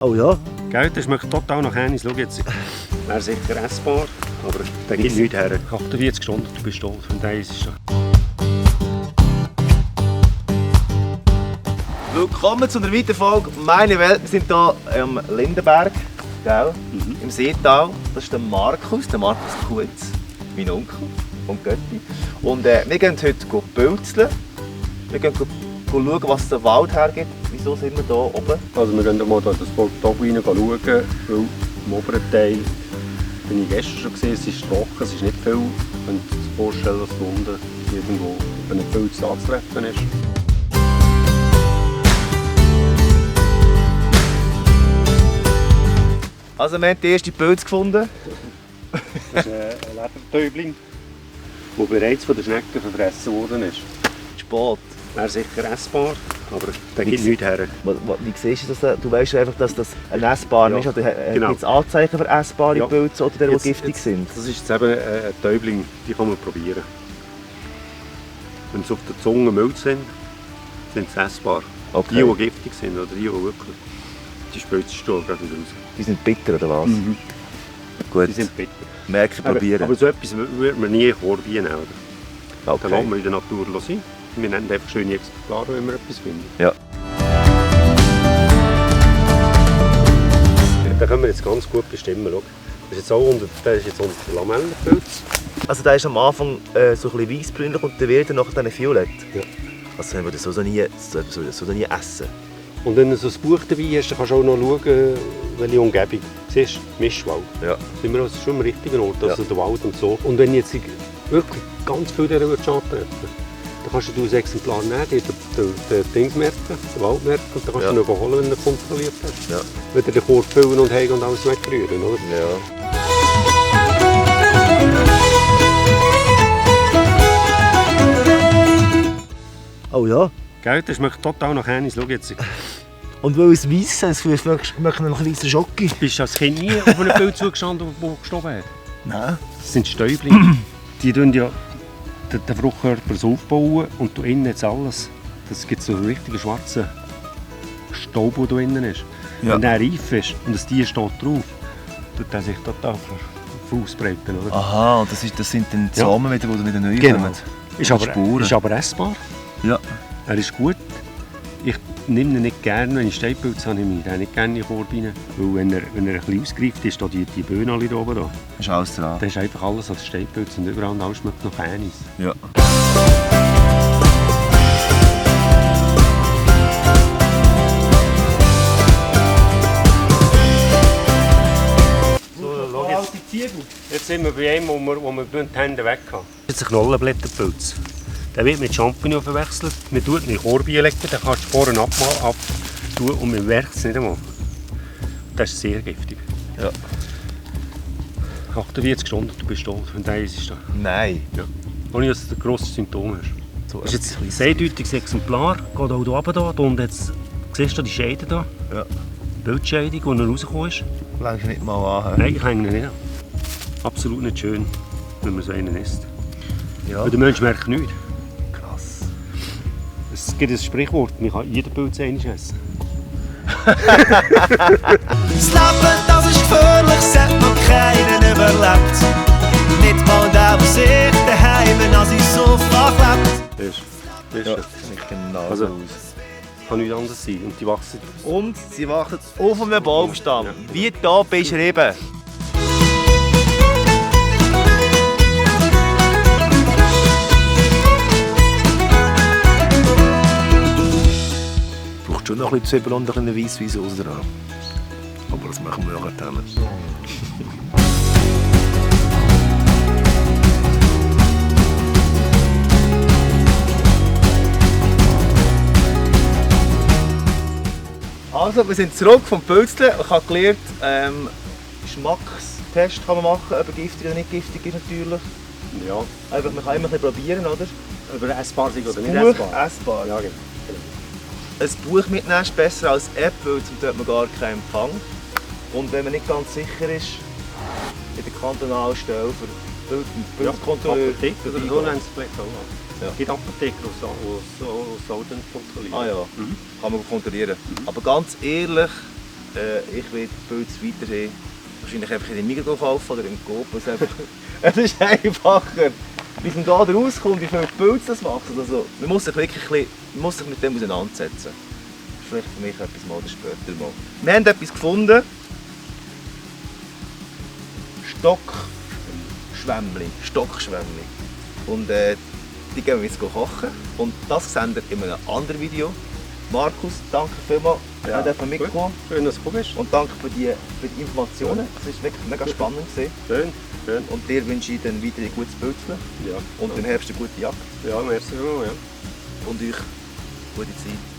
Oh ja? Gell, das schmeckt total nach Hähnis. Schau jetzt. Wäre sicher essbar, aber der gibt nichts her. 48 Stunden, du bist tot. Von daher ist es schon. Willkommen zu einer weiteren Folge «Meine Welt». Wir sind hier am Lindenberg, gell? Im Seetal. Das ist der Markus Kutz, mein Onkel und Götti. Und wir gehen heute pilzeln. Wir gehen schauen, was der Wald hergibt. Wieso sind wir hier oben? Also wir gehen mal das Volk hier rein schauen, weil im oberen Teil bin ich gestern schon gesehen, es ist trocken, es ist nicht viel. Ich könnte mir vorstellen, dass unten irgendwo ein Pilz anzutreffen ist. Also wir haben den ersten Pilz gefunden. Das ist ein Ledertäubling, der bereits von den Schnecken verfressen worden ist. Spät. Wäre sicher essbar, aber der gibt nichts her. Wie siehst du das? Du weißt einfach, dass das ein essbarer ist? Oder genau. Gibt es Anzeichen für essbare Pilze oder die giftig sind? Das ist jetzt eben ein Täubling, die kann man probieren. Wenn sie auf der Zunge mild sind sie essbar. Okay. Die giftig sind oder die wirklich, die spülst du gerade wieder raus. Die sind bitter oder was? Gut. Die sind bitter. Merken, probieren. Aber so etwas würde man nie Korbi nehmen. Oder? Okay. Dann lassen wir in der Natur sein. Wir nennen einfach schöne Exemplare, wenn wir etwas finden. Ja. Da können wir jetzt ganz gut bestimmen. Schau. Das ist jetzt auch unter der Lamellenpilz. Also der ist am Anfang so ein bisschen weißbrünlich und der wird dann nachher dann violett. Ja. Also wenn wir das so nie essen. Und wenn du so ein Buch dabei hast, dann kannst du auch noch schauen, welche Umgebung. Siehst du, Mischwald. Ja. Sind wir also schon am richtigen Ort, also der Wald und so. Und wenn jetzt wirklich ganz viel dieser würdest antreffen, dann kannst du ein Exemplar nehmen, den Dings merken, den Wald merken, und dann kannst du ihn noch holen, wenn du ihn kontrolliert hast. Ja. Wieder den Korb füllen und hegen und alles wegrühren, oder? Ja. Oh ja? Gell, das schmeckt total nach Hähnis. Schau jetzt. Und weil es weiss ist, es schmeckt nach einem weißen Schocke. Bist du als Kind nie auf einem Bild zugestanden, der gestorben hat? Nein. Das sind Stäublinge. Die tun ja den Fruchtkörper so aufbauen und da innen jetzt alles. Das gibt so einen richtigen schwarzen Staub, der da innen ist. Ja. Wenn der reif ist und das Tier steht drauf, tut er sich total ausbreiten. Oder? Aha, und das sind dann die Samen, die wieder neu Genau. kommen. Ist aber essbar. Ja. Er ist gut. Ich nehme ihn nicht gerne, wenn ich Steinpilz habe, nehme ich ihn nicht gerne in den Korb rein. Weil wenn er ein bisschen ausgereift ist, da die Böden alle da oben, da, Ist alles dran. dann ist einfach alles als Steinpilz und überall alles schmeckt nach Hähnis. Ja. Jetzt sind wir bei einem, wo wir die Hände weg haben. Das ist ein Knollenblätterpilz. Der wird mit Champignon verwechselt. Man tut ihn in den Korb legen, dann kannst du vorne abtun und man merkt es nicht einmal. Das ist sehr giftig. Ja. 48 Stunden, du bist tot, wenn der ist da. Nein. Ja. Ohne dass du ein grosses Symptom hast. So Das ist jetzt ein sehr eindeutiges Exemplar. Geht auch hier runter. Da unten jetzt, siehst du die Scheide hier? Ja. Bildscheidung, die er rausgekommen ist. Längst nicht mal an. Nein, ich hänge ihn nicht an. Absolut nicht schön, wenn man so einen isst. Ja. Weil der Mensch merkt nichts. Krass. Es gibt ein Sprichwort, man kann jeden Pilz einmal essen. Das Leben, das ist gefährlich, es hat noch keinen überlebt. Nicht mal der, der sich daheim an seinem Sofa klebt. Das ist Ja, es. sieht genau Also. so aus. Kann nichts anderes sein. Und die wachsen. Und sie wachen auf einem Baumstamm, wie hier beschrieben. Braucht schon noch ein bisschen Zwiebeln und eine Weissweissauce dran. Aber das machen wir nachher dann. Also, wir sind zurück vom Pilzeln. Ich habe gelernt, Geschmackstest kann man machen, ob er giftig oder nicht giftig ist natürlich. Ja. Einfach, man kann immer ein bisschen probieren, oder? Ob er essbar sind oder nicht Buch essbar. essbar. Ja, genau. Ein Buch mitnehmen ist besser als App, weil zum hat man gar keinen Empfang. Und wenn man nicht ganz sicher ist, in der kantonalen Stelle für Pilzkontrolleur. Apotheke oder so nennen sie es vielleicht auch. Ja. Es gibt Apotheker, die so kontrollieren. Ah ja, kann man kontrollieren. Aber ganz ehrlich, Ich werde Pilze weiterhin wahrscheinlich einfach in den Migros kaufen oder im Coop. Es ist einfacher, wie man da rauskommt, wie viele Pilze das macht. Also, man muss sich wirklich man muss sich mit dem auseinandersetzen. Das ist vielleicht für mich etwas mal oder später mal. Wir haben etwas gefunden. Stockschwämmli. Und die gehen wir jetzt kochen. Und das sehen wir in einem anderen Video. Markus, danke vielmals, dass du mitgekommen. Schön, dass du gekommen bist. Und danke für die Informationen. Es war wirklich mega spannend. Schön, schön. Und dir wünsche ich dann wieder ein gutes Pilzchen. Ja. Und im Herbst eine gute Jagd. Ja, merci vielmals. Ja. Und euch gute Zeit.